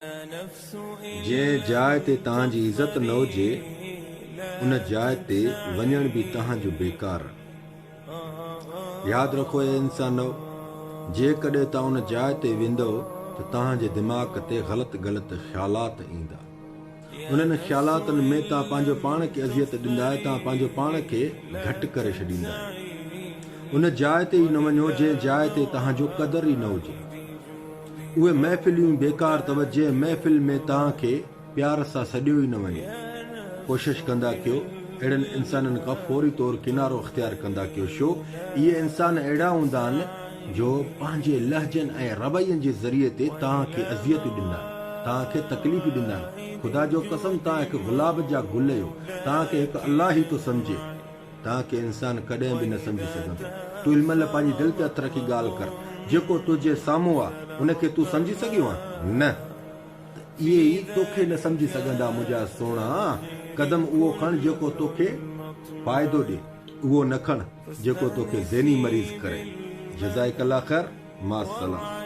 جنهن جاء تي توهان جي عزت نه هجي، ان جاء تي وڃڻ به توهان جو بيڪار. ياد رکو اي انسانؤ! جيڪڏهن توهان ان جاء تي ويندؤ ته توهان جي دماغ تي غلط غلط خيالات ايندا. انهن خيالاتن ۾ توهان پنهنجو پاڻ کي اذيت ڏيندا ۽ توهان پنهنجو پاڻ کي گهٽ ڪري ڇڏيندا. ان جاء تي ئي نه وڃو جنهن جاء تي توهان جو قدر ئي نه هجي. اهي محفليون ئي بيڪار اٿو جنهن محفل ۾ توهان کي پيار سان سڏيو ئي نه وڃي. ڪوشش ڪندا ڪيو اهڙن انسانن کان فوري طور ڪنارو اختيار ڪندا ڪيو شو اهي انسان اهڙا هوندا آهن جو پنهنجي لهجن ۽ روين جي ذريعي تي توهان کي اذيتون ڏيندا آهن توهان کي تڪليفون ڏيندا آهن خدا جو قسم توهان هڪ گلاب جا گل اهيو توهان کي هڪ الله ئي ٿو سمجهي. توهان کي انسان ڪڏهن به نه سمجهي سگهندو. تون هن مهل پنهنجي دل تي هٿ رکي ڳالهه ڪر. جيڪو تنهنجي سامهون آ، ان کي تون سمجهي سگهيو آن؟ نه. ته اهي ئي توکي نه سمجهي سگهندا منهنجا سهڻا. قدم اهو کڻ جيڪو توکي فائدو ڏي. اهو نه کڻ جيڪو توکي ذهني مريض ڪري. جزائڪ الله خير. مع السلامه.